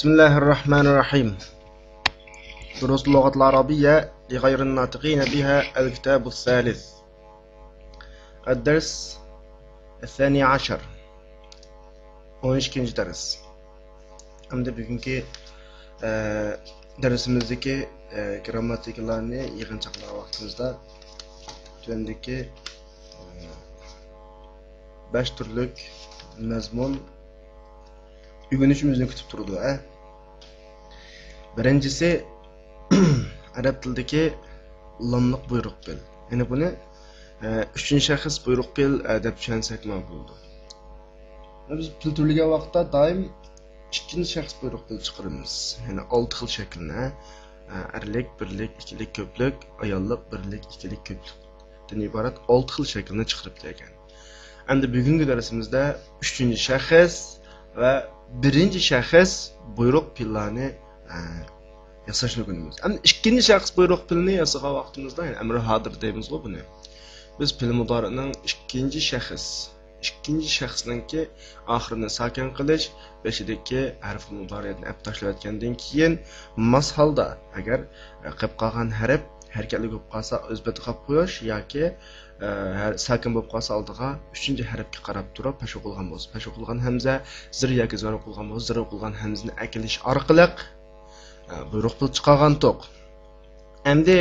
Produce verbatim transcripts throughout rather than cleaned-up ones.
بسم الله الرحمن الرحيم. دروس اللغة العربية لغير الناطقين بها، الكتاب الثالث. الدرس الثاني عشر. ئون ئىككىنچى دەرس. ئەمدى بۈگۈنكى، ئە، دەرسىمىزدىكى، ئە، گىرامماتىكىلارنى يىغىنچاقلىغان ۋاقتىمىزدا تۆۋەندىكى، ئە، بەش تۈرلۈك مەزمۇن ئۆگىنىشىمىزنى كۈتۈپ تۇرىدۇ، ھە. بىرىنچىسى، ئەرەب تىلىدىكى لاملىق بۇيرۇق پېئىل. يەنى بۇنى، ئە، ئۈچىنچى شەخس بۇيرۇق پېئىل، ئە، دەپ چۈشەنسەكمۇ بولىدۇ. بىز پېئىل تۈرلىگەن ۋاقىتتا دائىم ئىككىنچى شەخس بۇيرۇق پېئىل چىقىرىمىز. يەنى ئالتە خىل شەكىلنى، ئە، ئەرلىك، بىرلىك، ئىككىلىك، كۆپلۈك، ئاياللىق، بىرلىك، ئىككىلىك، كۆپلۈكتىن ئىبارەت ئالتە خىل شەكىلنى چىقىرىپ كەلگەن. ئەمدى بۈگۈنكى دەرسىمىزدە ئۈچىنچى شەخس ۋە بىرىنچى شەخس بۇيرۇق پېئىللارنى، ئە، ياساشنى ئۆگىنىمىز. ئەمدى ئىككىنچى شەخس بۇيرۇق پېئىلنى ياسىغان ۋاقتىمىزدا، يەنى ئەمرى ھازىر دەيمىزغۇ بۇنى. بىز پېئىل مۇدارىئنىڭ ئىككىنچى شەخس، ئىككىنچى شەخسنىڭكى ئاخىرىنى ساكىن قىلىش، بېشىدىكى ھەرف مۇدارىئنى ئەپ تاشلاۋەتكەندىن كېيىن، ماس ھالدا، ئەگەر، ئە، قېلىپ قالغان ھەرپ ھەرىكەتلىك بولۇپ قالسا، ئۆز پېتىگە قويۇش ياكى، ئە، ھەر-، ساكىن بولۇپ قالسا ئالدىغا ئۈچىنچى ھەرپكە قاراپ تۇرۇپ، پەش ئوقۇلغان بولسا، پەش ئوقۇلغان ھەمزە، زىر ياكى زار ئوقۇلغان بولسا، زىر ئوقۇلغان ھەمزىنى ئەكېلىش ئارقىلىق، ئە، بۇيرۇق پېئىل چىقارغانتۇق. ئەمدى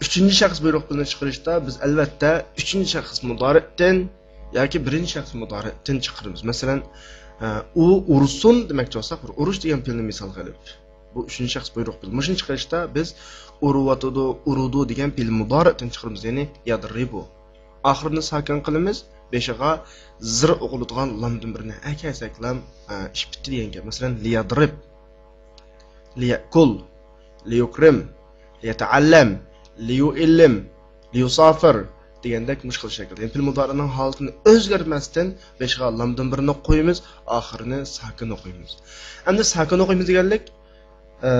ئۈچىنچى شەخس بۇيرۇق پېئىلنى چىقىرىشتا بىز، ئەلۋەتتە، ئۈچىنچى شەخس مۇدارىئتىن ياكى بىرىنچى شەخس مۇدارىئتىن چىقىرىمىز. مەسىلەن، ئە، ئۇ ئۇرسۇن دېمەكچى بولساق، بىر ئۇرۇش دېگەن پېئىلنى مىسالغا ئېلىپ، بۇ ئۈچىنچى شەخس بۇيرۇق پېئىل. مۇشۇنى چىقىرىشتا بىز ئۇرۇۋاتىدۇ، ئۇرىدۇ دېگەن پېئىل مۇدارىئتىن چىقىرىمىز، يەنى يەدرىبۇ. ئاخىرىنى ساكىن قىلىمىز، بېشىغا زىر ئوقۇلىدىغان لامدىن بىرنى ئەكەلسەك لام، ئە، ئىش پۈتتى دېگەن گەپ. مەسىلەن، لىيەدرىب، لىيەكۇل، لىيۇكرىم، لىيەتەئەللەم، لىيۇئىللىم، لىيۇسافىر دېگەندەك مۇشۇ خىل شەكىلدە. يەنى پېئىل مۇدارىئنىڭ ھالىتىنى ئۆزگەرتمەستىن بېشىغا لامدىن بىرنى قويىمىز، ئاخىرىنى ساكىن ئوقۇيمىز. ئەمدى ساكىن ئوقۇيمىز دېگەنلىك، ئە،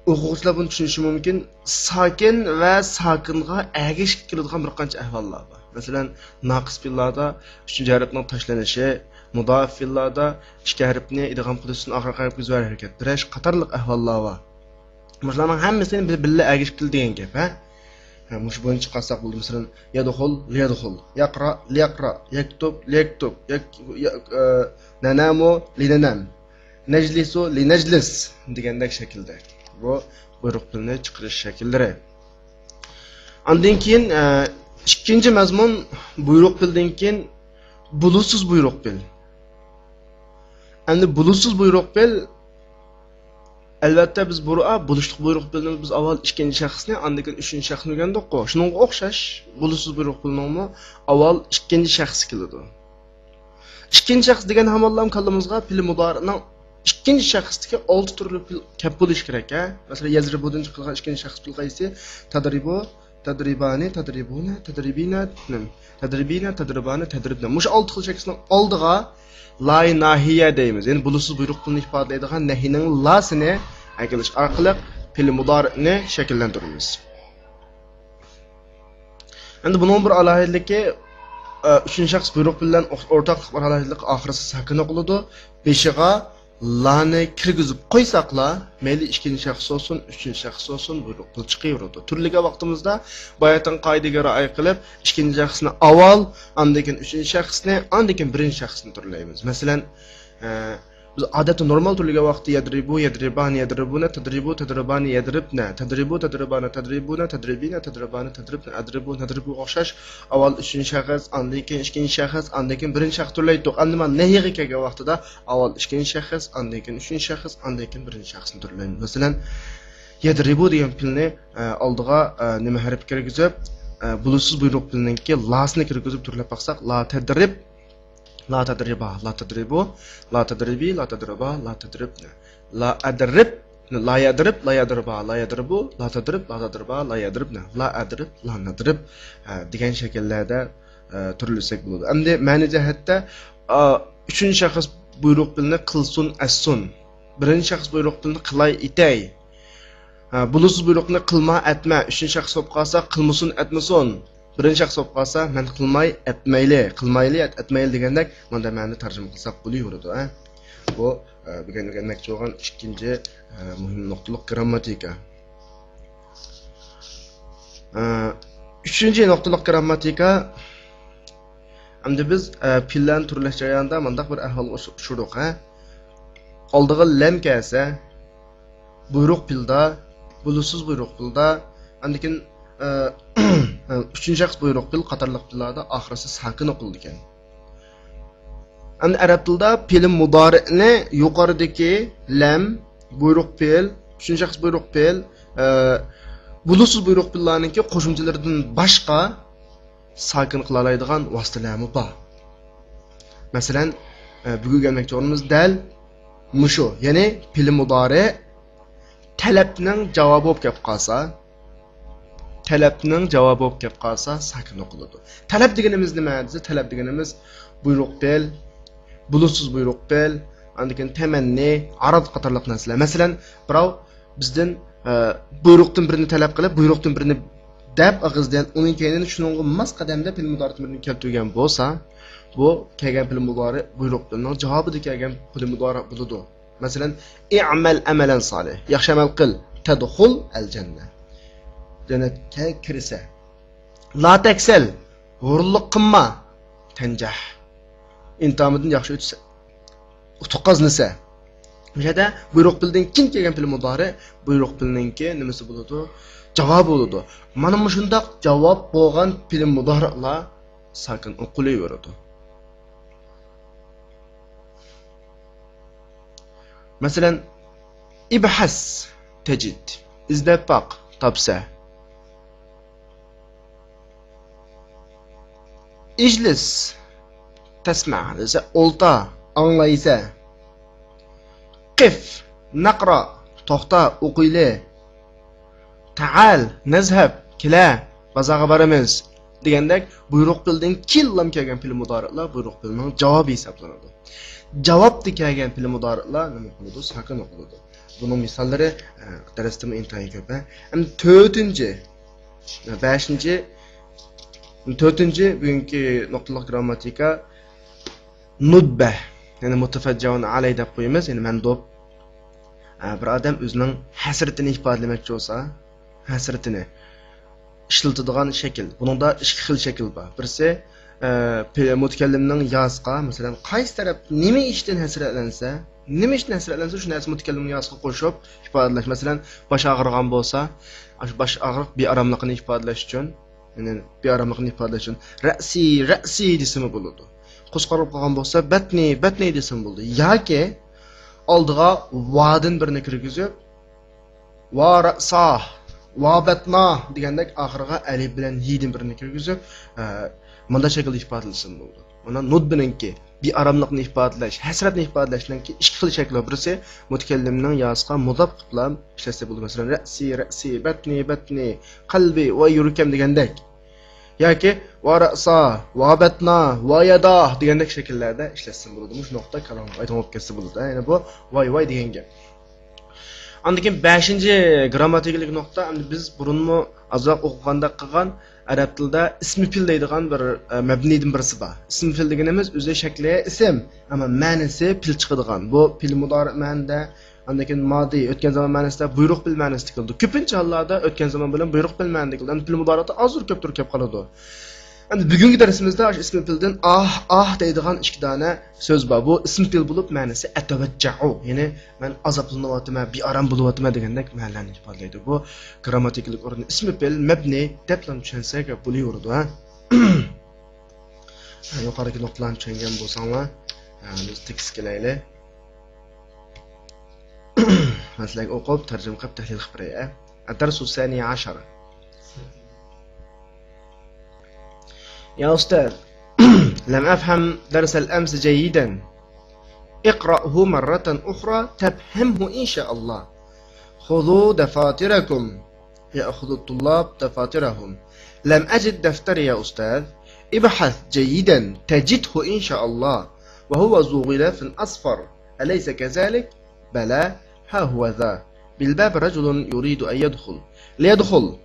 ئوقۇغۇچىلار بۇنى چۈشىنىشى مۇمكىن. ساكىن ۋە ساكىنغا ئەگىشىپ كېلىدىغان بىر قانچە ئەھۋاللار بار. مەسىلەن، ناقىس پېئىللاردا ئۈچىنچى ھەرپنىڭ تاشلىنىشى، مۇداپىئ پېئىللاردا ئىككى ھەرپنى ئىدغام قىلىشتىن ئاخىرقى ھەرپكە زۆرۈر ھەرىكەت بېرىش قاتارلىق ئەھۋاللار بار. مۇشۇلارنىڭ ھەممىسىنى بىر، بىللە ئەگىشىپ كېلىدۇ دېگەن گەپ، ھە؟ ھە، مۇشۇ بويىچە چىقارساق بولىدۇ. مەسىلەن، يەدخۇل، لىيەدخۇل، يەقرا، لىيەقرا، يەكتۇب، لىيەكتۇب، يەك-، يە-، ئە، نەنامۇ، لىنەنام، نەجلىسۇ، لىنەجلىس دېگەندەك شەكىلدە. بۇ بۇيرۇق پېئىلنى چىقىرىش شەكىللىرى. ئاندىن كېيىن، ئە، ئىككىنچى مەزمۇن بۇيرۇق پېئىلدىن كېيىن بولۇشسىز بۇيرۇق پېئىل. ئەمدى بولۇشسىز بۇيرۇق پېئىل، ئەلۋەتتە، بىز بۇ، بولۇشلۇق بۇيرۇق پېئىلنى بىز ئاۋۋال ئىككىنچى شەخسنى، ئاندىن كېيىن ئۈچىنچى شەخسنى ئۆگەندۇققۇ. شۇنىڭغا ئوخشاش، بولۇشسىز بۇيرۇق پېئىلنىڭمۇ ئاۋۋال ئىككىنچى شەخسى كېلىدۇ. ئىككىنچى شەخس دېگەن ھامانلا كاللىمىزغا پېئىل مۇدارىئنىڭ ئىككىنچى شەخستىكى ئالتە تۈرلۈك پېئىل كەپ بولۇشى كېرەك، ھە؟ مەسىلەن، يەزرىبۇدىن چىقىرىلغان ئىككىنچى شەخس پېئىل قايسى؟ تەدرىبۇ، تەدرىبانى، تەدرىبۇنە، تەدرىبىنە، تەدرىبىنە، تەدرىبانى، تەدرىبنە. مۇشۇ ئالتە خىل شەخسنىڭ ئالدىغا لاي ناھىيە دەيمىز. يەنى بولۇشسىز بۇيرۇق پېئىلنى ئىپادىلەيدىغان نەھىينىڭ لاسىنى ئەكېلىش ئارقىلىق پېئىل مۇدارىئنى شەكىللەندۈرىمىز. ئەمدى بۇنىڭ بىر ئالاھىدىلىكى، ئە، ئۈچىنچى شەخس بۇيرۇق پېئىل بىلەن ئوخ-، ئورتاقلىق بىر ئالاھىدىلىك، ئاخىرىسى ساكىن ئوقۇلىدۇ. بېشىغا لانى كىرگۈزۈپ قويساقلا، مەيلى ئىككىنچى شەخس بولسۇن، ئۈچىنچى شەخس بولسۇن، بۇيرۇق پېئىل چىقىۋېرىدۇ. تۈرلىگەن ۋاقتىمىزدا باياتىنقى قائىدىگە رىئايە قىلىپ، ئىككىنچى شەخسنى ئاۋۋال، ئاندىن كېيىن ئۈچىنچى شەخسنى، ئاندىن كېيىن بىرىنچى شەخسنى تۈرلەيمىز. مەسىلەن، ئە، بىز ئادەتتە نورمال تۈرلىگەن ۋاقىتتا يەدرىبۇ، يەدرىبانى، يەدرىبۇنە، تەدرىبۇ، تەدرىبانى، يەدرىبنە، تەدرىبۇ، تەدرىبانە، تەدرىبۇنە، تەدرىبىنە، تەدرىبانە، تەدرىبنە، ئەدرىبۇ، نەدرىبۇغا ئوخشاش ئاۋۋال ئۈچىنچى شەخس، ئاندىن كېيىن ئىككىنچى شەخس، ئاندىن كېيىن بىرىنچى شەخس تۈرلەيتتۇق. ئەمدى مانا نەھىيگە كەلگەن ۋاقتىدا ئاۋۋال ئىككىنچى شەخس، ئاندىن كېيىن ئۈچىنچى شەخس، ئاندىن كېيىن بىرىنچى شەخسنى تۈرلەيمىز. مەسىلەن، يەدرىبۇ دېگەن پېئىلنى، ئە، ئالدىغا، ئە، نېمە ھەرپ كىرگۈزۈپ، ئە، بولۇشسىز بۇيرۇق پېئىلنىڭكى لاسىنى كىرگۈزۈپ تۈرلەپ باقساق، لا تەدرىب، لا تەدرىبا، لا تەدرىبۇ، لا تەدرىبى، لا تەدرىبا، لا تەدرىبنە. لا ئەدرىب، لا يەدرىب، لا يەدرىبا، لا يەدرىبۇ، لا تەدرىب، لا تەدرىبا، لا يەدرىبنە. لا ئەدرىب، لا نەدرىب، ئە، دېگەن شەكىللەردە، ئە، تۈرلىسەك بولىدۇ. ئەمدى مەنە جەھەتتە، ئا، ئۈچىنچى شەخس بۇيرۇق پېئىلنى قىلسۇن، ئەتسۇن. بىرىنچى شەخس بۇيرۇق پېئىلنى قىلاي، ئېتەي. ھە، بولۇشسىز بۇيرۇقنى قىلما، ئەتمە. ئۈچىنچى شەخس بولۇپ قالسا، قىلمىسۇن، ئەتمىسۇن. بىرىنچى شەخس بولۇپ قالسا، مەن قىلماي، ئەتمەيلى، قىلمايلى، ئەت-، ئەتمەيلى دېگەندەك، مۇنداق مەنىدە تەرجىمە قىلساق بولۇۋېرىدۇ، ھە. بۇ، بۈگۈن ئۆگەنمەكچى بولغان ئىككىنچى، ئە، مۇھىم نۇقتىلىق گىرامماتىكا. ئە، ئۈچىنچى نۇقتىلىق گىرامماتىكا. ئەمدى بىز، ئە، پېئىللەرنى تۈرلەش جەريانىدا مۇنداق بىر ئەھۋالغا ئۇچ-، ئۇچرىدۇق، ھە؟ ئالدىغا لەم كەلسە، بۇيرۇق پېئىلدا، بولۇشسىز بۇيرۇق پېئىلدا، ئاندىن كېيىن، ئە، ئۈچىنچى شەخس بۇيرۇق پېئىل قاتارلىق پېئىللاردا ئاخىرسى ساكىن ئوقۇلىدىكەن. ئەمدى ئەرەب تىلىدا پېئىل مۇدارىئنى يۇقىرىدىكى لەم، بۇيرۇق پېئىل، ئۈچىنچى شەخس بۇيرۇق پېئىل، ئە، بولۇشسىز بۇيرۇق پېئىللارنىڭكى قوشۇمچىلىرىدىن باشقا ساكىن قىلالايدىغان ۋاسىتىلەرمۇ بار. مەسىلەن، ئە، بۈگۈن ئۆگەنمەكچى بولغىنىمىز دەل مۇشۇ، يەنى پېئىل مۇدارىئ تەلەپنىڭ جاۋابى بولۇپ كەپ قالسا، تەلەپنىڭ جاۋابى بولۇپ كەپ قالسا، ساكىن ئوقۇلىدۇ. تەلەپ دېگىنىمىز نېمە دېسە، تەلەپ دېگىنىمىز بۇيرۇق پېئىل، بولۇشسىز بۇيرۇق پېئىل، ئاندىن كېيىن تەمەننى، ئاراد قاتارلىق نەرسىلەر. مەسىلەن، بىراۋ بىزدىن، ئە، بۇيرۇقتىن بىرنى تەلەپ قىلىپ، بۇيرۇقتىن بىرنى دەپ ئاغزىدىن، ئۇنىڭ كەينىدىن شۇنىڭغا ماس قەدەمدە پېئىل مۇدارىئتىن بىرنى كەلتۈرگەن بولسا، بۇ كەلگەن پېئىل مۇدارىئ بۇيرۇق پېئىلنىڭ جاۋابىدا كەلگەن پېئىل مۇدارىئ بولىدۇ. مەسىلەن، ئىئمەل ئەمەلەن سالىھ، ياخشى ئەمەل قىل، تەدخۇل ئەل جەننە، جەننەتكە كىرىسە. لا تەكسەل، ھۇرۇنلۇق قىلما، تەنجەھ، ئىمتىھاندىن ياخشى ئۆتسە، ئۇتۇق قازىنىسە. بۇ يەردە بۇيرۇق پېئىلدىن كېيىن كەلگەن پېئىل مۇدارىئ بۇيرۇق پېئىلنىڭكى نېمىسى بولىدۇ؟ جاۋابى بولىدۇ. مانا مۇشۇنداق جاۋاب بولغان پېئىل مۇدارىئلار ساكىن ئوقۇلۇۋېرىدۇ. مەسىلەن، ئىبھەس تەجىد، ئىزدەپ باق، تاپسە. ئىجلىس تەسمە دېسە، ئولتۇر، ئاڭلايسە. قىف نەقرا، توختا، ئوقۇيلى. تەئال نەزھەب، كېلە، بازارغا بارىمىز دېگەندەك، بۇيرۇق پېئىلدىن كېيىنلا كەلگەن پېئىل مۇدارىئلار بۇيرۇق پېئىلنىڭ جاۋابى ھېسابلىنىدۇ. جاۋابتا كەلگەن پېئىل مۇدارىئلار نېمە قىلىدۇ؟ ساكىن ئوقۇلىدۇ. بۇنىڭ مىساللىرى، ئە، دەرستىمۇ ئىنتايىن كۆپ، ھە. ئەمدى تۆتىنچى، بەشىنچى، تۆتىنچى بۈگۈنكى نۇقتىلىق گىرامماتىكا نۇدبە، يەنى مۇتەفەججىئۇن ئەلەي دەپ قويىمىز، يەنى مەندۇب. ئە، بىر ئادەم ئۆزىنىڭ ھەسرىتىنى ئىپادىلىمەكچى بولسا، ھەسرىتىنى ئىشلىتىدىغان شەكىل. بۇنىڭدا ئىككى خىل شەكىل بار. بىرسى، ئە، پې-، مۇتەكەللىمنىڭ ياسىقا، مەسىلەن، قايسى تەرەپ نېمە ئىشتىن ھەسرەتلەنسە، نېمە ئىشتىن ھەسرەتلەنسە، شۇ نەرسە مۇتەكەللىمنىڭ ياسىقا قوشۇپ ئىپادىلەش. مەسىلەن، باش ئاغرىغان بولسا، ئاشۇ باش ئاغرىق بىئاراملىقىنى ئىپادىلەش ئۈچۈن، يەنى بىئاراملىقنى ئىپادىلەش ئۈچۈن رەسى، رەسى دېسىمۇ بولىدۇ. قۇسقۇرۇپ قالغان بولسا، بەتنى، بەتنى دېسىمۇ بولىدۇ. ياكى ئالدىغا ۋادىن بىرنى كىرگۈزۈپ، ۋا رەسا، ۋا بەتنا دېگەندەك ئاخىرىغا ئەلىپ بىلەن يىدىن بىرنى كىرگۈزۈپ، ئە، مۇنداق شەكىلدە ئىپادىلىسىمۇ بولىدۇ. مانا نۇدبىنىڭكى بىئاراملىقنى ئىپادىلەش، ھەسرەتنى ئىپادىلەشنىڭكى ئىككى خىل شەكلى بار. بىرسى مۇتەكەللىمنىڭ ياسىقا مۇزاپ قىلىپلا ئىشلەتسە بولىدۇ. مەسىلەن، رەسى، رەسى، بەتنى، بەتنى، قەلبى ۋە يۈرىكىم دېگەندەك. ياكى ۋا رەسا، ۋا بەتنا، ۋا يەدا دېگەندەك شەكىللەردە ئىشلەتسە بولىدۇ. مۇشۇ نۇقتا كالامغا ئايدىڭ بولۇپ كەتسە بولىدۇ. يەنى بۇ ۋاي ۋاي دېگەن گەپ. ئاندىن كېيىن بەشىنچى گىرامماتىكىلىق نۇقتا، ئەمدى بىز بۇرۇنمۇ ئازراق ئوقۇغاندەك قىلغان ئەرەب تىلىدا ئىسمى پېئىل دەيدىغان بىر، ئە، مەبنىدىن بىرسى بار. ئىسمى پېئىل دېگىنىمىز ئۆزى شەكلى ئىسىم، ئەمما مەنىسى پېئىل چىقىدىغان. بۇ پېئىل مۇدارىئ مەنىدە، ئاندىن كېيىن مادى، ئۆتكەن زامان مەنىسىدە، بۇيرۇق پېئىل مەنىسىدە كېلىدۇ. كۆپىنچە ھاللاردا ئۆتكەن زامان بىلەن بۇيرۇق پېئىل مەنىدە كېلىدۇ. ئەمدى پېئىل مۇدارىئتا ئازدۇر كۆپتۇر كېلىپ قالىدۇ. ئەمدى بۈگۈنكى دەرسىمىزدە ئاشۇ ئىسمى پېئىلدىن ئاھ، ئاھ دەيدىغان ئىككى دانە سۆز بار. بۇ ئىسمى پېئىل بولۇپ مەنىسى ئەتەۋەججەئۇ، يەنى مەن ئازابلىنىۋاتىمەن، بىئارام بولۇۋاتىمەن دېگەندەك مەنىلەرنى ئىپادىلەيدۇ. بۇ گىرامماتىكىلىق ئورنى ئىسمى پېئىل مەبنى دەپلا چۈشەنسەك بولۇۋېرىدۇ، ھە؟ يۇقىرىدىكى نۇقتىلارنى چۈشەنگەن بولساڭلار، ھە، بىز تېكىستكە كېلەيلى. مەن سىلەرگە ئوقۇپ، تەرجىمە قىلىپ، تەھلىل قىلىپ بېرەي، ھە؟ الدرس الثاني عشر. يا أستاذ، لم أفهم درس الأمس جيدا. اقرأه مرة أخرى تفهمه إن شاء الله. خذوا دفاتركم. يأخذ الطلاب دفاترهم. لم أجد دفتري يا أستاذ. ابحث جيدا تجده إن شاء الله. وهو ذو غلاف أصفر. أليس كذلك؟ بلى، ها هو ذا. بالباب رجل يريد أن يدخل. ليدخل.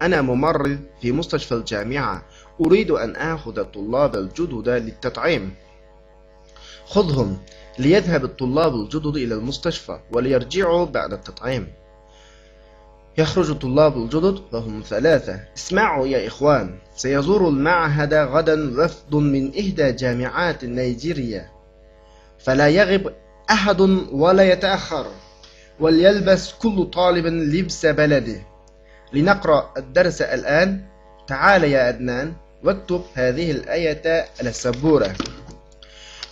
أنا ممرض في مستشفى الجامعة. أريد أن آخذ الطلاب الجدد للتطعيم. خذهم ليذهب الطلاب الجدد إلى المستشفى وليرجعوا بعد التطعيم. يخرج الطلاب الجدد وهم ثلاثة. اسمعوا يا إخوان، سيزور المعهد غدا وفد من إحدى جامعات نيجيريا، فلا يغب أحد ولا يتأخر، وليلبس كل طالب لبس بلده. لنقرأ الدرس الآن. تعال يا عدنان واكتب هذه الآية على السبورة.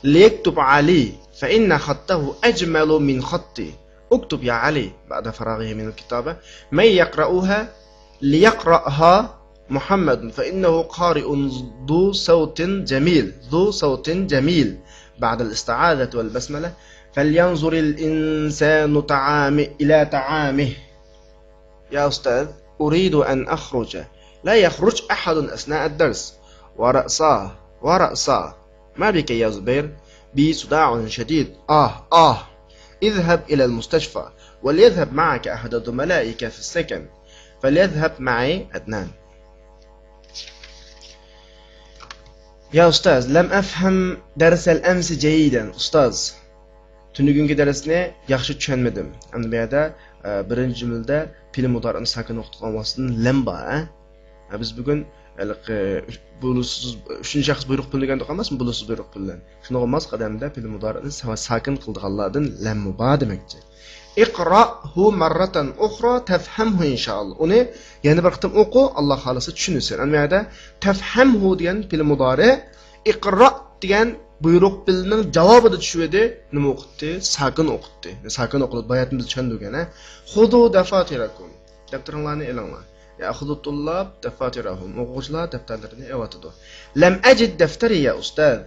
ليكتب علي فإن خطه أجمل من خطي. اكتب يا علي بعد فراغه من الكتابة. من يقرأها؟ ليقرأها محمد فإنه قارئ ذو صوت جميل، ذو صوت جميل. بعد الاستعاذة والبسملة، فلينظر الإنسان طعام-، إلى طعامه. يا أستاذ، أريد أن أخرج. لا يخرج أحد أثناء الدرس. ورأساه، ورأساه. ما بك يا زبير؟ بي صداع شديد. آه، آه. اذهب إلى المستشفى، وليذهب معك أحد زملائك في السكن. فليذهب معي عدنان. يا أستاذ، لم أفهم درس الأمس جيدا. ئۇستاز، تۈنۈگۈنكى دەرسنى ياخشى چۈشەنمىدىم. ئەمدى بۇ يەردە، ئە، بىرىنچى جۈملىدە پېئىل مۇدارىئنى ساكىن ئوقۇتقان ۋاسىتىدىن لەم بار، ھە؟ ھە، بىز بۈگۈن ھېلىقى بۇلۇتسىز، ئۈچىنچى شەخس بۇيرۇق پېئىل دېگەن ئوقۇماسمۇ؟ بۇلۇتسىز بۇيرۇق پېئىلدىن. شۇنىڭغا ماس قەدەمدە پېئىل مۇدارىئنى سا-، ساكىن قىلىدىغانلاردىن لەممۇ بار دېمەكچى. اقرأه مرة أخرى تفهمه إن شاء الله. ئۇنى يەنە بىر قېتىم ئوقۇ، ئاللا خالىسا چۈشىنىسەن. ئەمما يەردە تەفھەمھۇ دېگەن پېئىل مۇدارىئ، ئىقرا دېگەن بۇيرۇق پېئىلنىڭ جاۋابىدا چۈشۈۋىدى. نېمە ئوقۇتتى؟ ساكىن ئوقۇتتى. ساكىن ئوقۇلىدۇ. باياتىن بىز چۈشەندۈرگەن، ھە؟ خذوا دفاتركم. دەپتىرىڭلارنى ئېلىڭلار. يأخذ الطلاب دفاترهم. ئوقۇغۇچىلار دەپتەرلىرىنى ئېلىۋاتىدۇ. لم أجد دفتري يا أستاذ.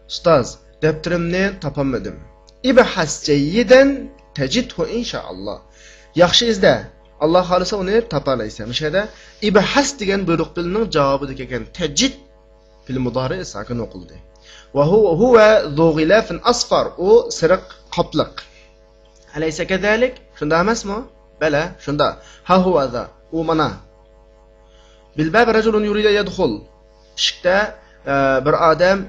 ئۇستاز، دەپتىرىمنى تاپالمىدىم. ابحث جيدا تجده إن شاء الله. ياخشى ئىزدە. ئاللا خالىسا ئۇنى تاپالايسەن. مۇشۇ يەردە ابحث دېگەن بۇيرۇق پېئىلنىڭ جاۋابىدا كەلگەن تەجىد پېئىل مۇدارىئ ساكىن ئوقۇلدى. وهو، هو ذو غلاف أصفر. ئۇ سېرىق قاپلىق. أليس كذلك؟ شۇنداق ئەمەسمۇ؟ بەلى، شۇنداق. ها هو ذا. ئۇ مانا. بالباب رجل يريد أن يدخل. ئىشىكتە، ئە، بىر ئادەم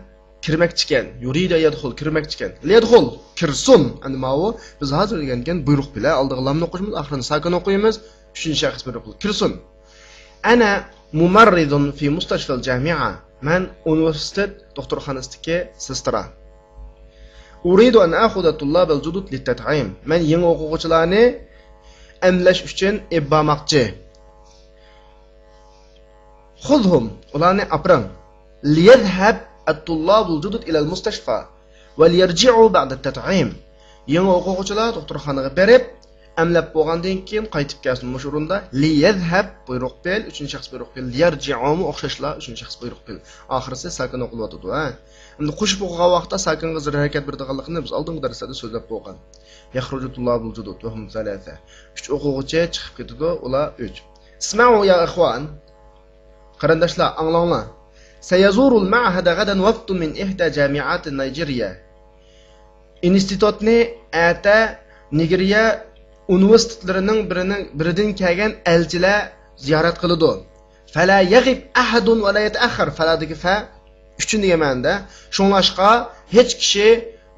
كىرمەكچىكەن. يريد أن يدخل، كىرمەكچىكەن. ليدخل، كىرسۇن. ئەمدى ماۋۇ بىز ھازىر ئۆگەنگەن بۇيرۇق پېئىلى. ئالدىغا لامنى ئوقۇيمىز، ئاخىرىنى ساكىن ئوقۇيمىز. ئۈچىنچى شەخس بۇيرۇق پېئىل. كىرسۇن. أنا ممرض في مستشفى الجامعة. مەن ئۇنىۋېرسىتېت دوختۇرخانىسىدىكى سېسترا. أريد أن آخذ الطلاب الجدد للتطعيم. مەن يېڭى ئوقۇغۇچىلارنى ئەملەش ئۈچۈن ئېلىپ بارماقچى. خذهم، ئۇلارنى ئاپىرىڭ. ليذهب الطلاب الجدد إلى المستشفى وليرجعوا بعد التطعيم. يېڭى ئوقۇغۇچىلار دوختۇرخانىغا بېرىپ، ئەملەپ بولغاندىن كېيىن قايتىپ كەلسۇن. مۇشۇ ئورۇندا ليذهب بۇيرۇق پېئىل، ئۈچىنچى شەخس بۇيرۇق پېئىل، ليرجعومۇ ئوخشاشلا ئۈچىنچى شەخس بۇيرۇق پېئىل. ئاخىرىسى ساكىن ئوقۇلۇۋاتىدۇ، ھە. ئەمدى قوشۇپ ئوقۇغان ۋاقىتتا ساكىنغا زىر ھەرىكەت بېرىدىغانلىقىنى بىز ئالدىنقى دەرسلەردە سۆزلەپ بولغان. يخرج الطلاب الجدد وهم ثلاثة. ئۈچ ئوقۇغۇچى چىقىپ كېتىدۇ، ئۇلار ئۈچ. اسمعوا يا إخوان. قېرىنداشلار، ئاڭلاڭلار. سيزور المعهد غدا وفد من إحدى جامعات نيجيريا. ئىنستىتۇتنى ئەتە نىگېرىيە ئۇنىۋېرسىتېتلىرىنىڭ بىرىنىڭ، بىرىدىن كەلگەن ئەلچىلەر زىيارەت قىلىدۇ. فلا يغب أحد ولا يتأخر. فلادىكى فە ئۈچۈن دېگەن مەنىدە. شۇڭلاشقا ھېچ كىشى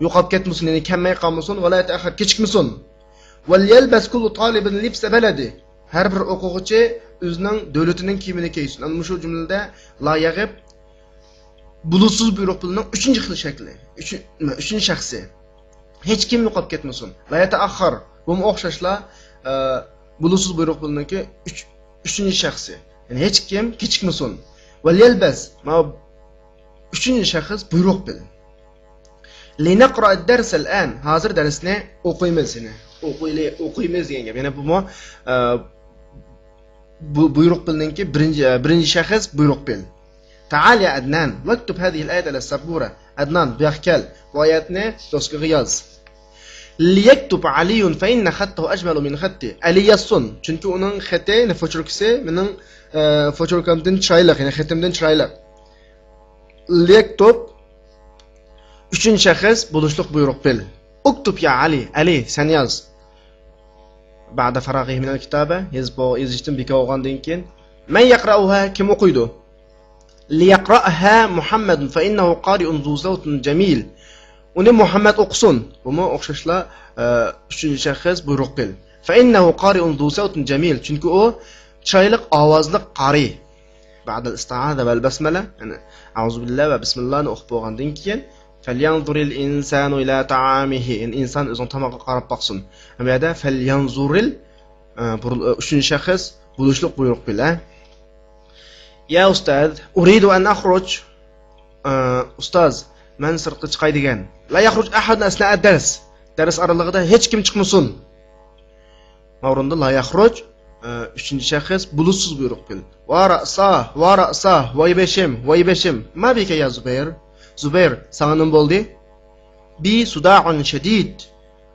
يوقاپ كەتمىسۇن، يەنى كەلمەي قالمىسۇن، ولا يتأخر، كېچىكمىسۇن. وليلبس كل طالب لبس بلده. ھەر بىر ئوقۇغۇچى ئۆزىنىڭ دۆلىتىنىڭ كىيىمىنى كىيسۇن. ئەمما مۇشۇ جۈملىدە لا يغب بۇلۇتسىز بۇيرۇق پېئىلنىڭ ئۈچىنچى خىل شەكلى. ئۈچ-، ئۈچىنچى شەخسى. ھېچكىم يوقاپ كەتمىسۇن. لا يتأخر. بۇمۇ ئوخشاشلا، ئە، بۇلۇتسىز بۇيرۇق پېئىلنىڭكى ئۈچ-، ئۈچىنچى شەخسى. يەنى ھېچكىم كېچىكمىسۇن. وليلبس. ماۋۇ ئۈچىنچى شەخس بۇيرۇق پېئىل. لنقرأ الدرس الآن. ھازىر دەرسنى ئوقۇيمىز، يەنى. ئوقۇيلى، ئوقۇيمىز دېگەن گەپ. يەنى بۇمۇ، ئە، بۇ بۇيرۇق پېئىلنىڭكى بىرىنچى، ئە، بىرىنچى شەخس بۇيرۇق پېئىل. تعال يا عدنان، واكتب هذه الآية على السبورة. ئەدنان، بۇ ياققا كەل. بۇ ئايەتنى دوسكىغا ياز. ليكتب علي فإن خطه أجمل من خطي. ئەلى يازسۇن. چۈنكى ئۇنىڭ خېتى، يەنى فوچۇركىسى مېنىڭ، ئە، فوچۇركامدىن چىرايلىق، يەنى خېتىمدىن چىرايلىق. ليكتب، ئۈچىنچى شەخس بولۇشلۇق بۇيرۇق پېئىل. اكتب يا علي، ئەلى، سەن ياز. بعد فراغه من الكتابة، يېزىپ بول-، يېزىشتىن بىكار بولغاندىن كېيىن. من يقرأها، كىم ئوقۇيدۇ؟ ليقرأها محمد فإنه قارئ ذو صوت جميل. ئۇنى مۇھەممەد ئوقۇسۇن. بۇمۇ ئوخشاشلا، ئە، ئۈچىنچى شەخس بۇيرۇق پېئىل. فإنه قارئ ذو صوت جميل. چۈنكى ئۇ چىرايلىق ئاۋازلىق قارى. بعد الاستعاذة والبسملة، يەنى أعوذ بالله ۋە بىسمىللانى ئوقۇپ بولغاندىن كېيىن، فلينظر الإنسان إلى طعامه، يەنى ئىنسان ئۆزىنىڭ تامىقىغا قاراپ باقسۇن. ئەمما يەردە فلينظر ال، ئە، بۇرۇل-، ئە، ئۈچىنچى شەخس بولۇشلۇق بۇيرۇق پېئىل. يا أستاذ، أريد أن أخرج. ئە، ئۇستاز، مەن سىرتقا چىقاي دېگەن. لا يخرج أحد أثناء الدرس. دەرس ئارىلىقىدا ھېچ كىم چىقمىسۇن. ماۋرۇندا لا يخرج، ئە، ئۈچىنچى شەخس بولۇشسىز بۇيرۇق پېئىل. ۋا رەئسا، ۋا رەئسا، ۋاي بېشىم، ۋاي بېشىم. ما بك يا زبير؟ زۇبەير، ساڭا نېمە بولدى؟ بي صداع شديد.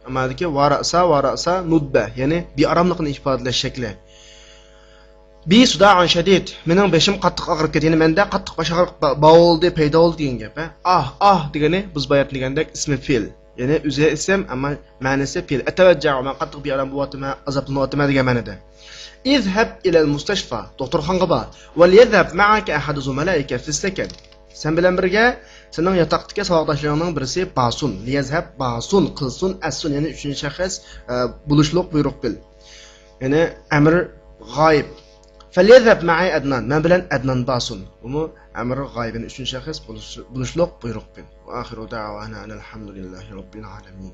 ئەممادىكى ۋا رەئسا، ۋا رەئسا، نۇببە، يەنى بىئاراملىقنى ئىپادىلەش شەكلى. بي صداع شديد، مېنىڭ بېشىم قاتتىق ئاغرىپ كەتتى. يەنى مەندە قاتتىق باش ئاغرىق با-، باۋۇلدى، پەيدا بولدى دېگەن گەپ، ھە؟ ئاھ، ئاھ دېگىنى بۇز باياتىن دېگەندەك ئىسمى پېئىل. يەنى ئۆزى ئىسىم، ئەمما مەنىسى پېئىل. ئەتەۋەججەئۇ، مەن قاتتىق بىئارام بولۇۋاتىمەن، ئازابلىنىۋاتىمەن دېگەن مەنىدە. اذهب إلى المستشفى، دوختۇرخانىغا بار. وليذهب معك أحد زملائك في السكن. سەن بىلەن بىرگە سېنىڭ ياتاقتىكى ساۋاقداشلىرىڭنىڭ بىرسى بارسۇن. ليذهب، بارسۇن، قىلسۇن، ئەتسۇن، يەنى ئۈچىنچى شەخس، ئە، بولۇشلۇق بۇيرۇق پېئىل. يەنى ئەمر غايىب. فليذهب معي عدنان، مەن بىلەن ئەدنان بارسۇن. بۇمۇ ئەمر غايىب، يەنى ئۈچىنچى شەخس بولۇش-، بولۇشلۇق بۇيرۇق پېئىل. وآخر دعوانا أن الحمد لله رب العالمين.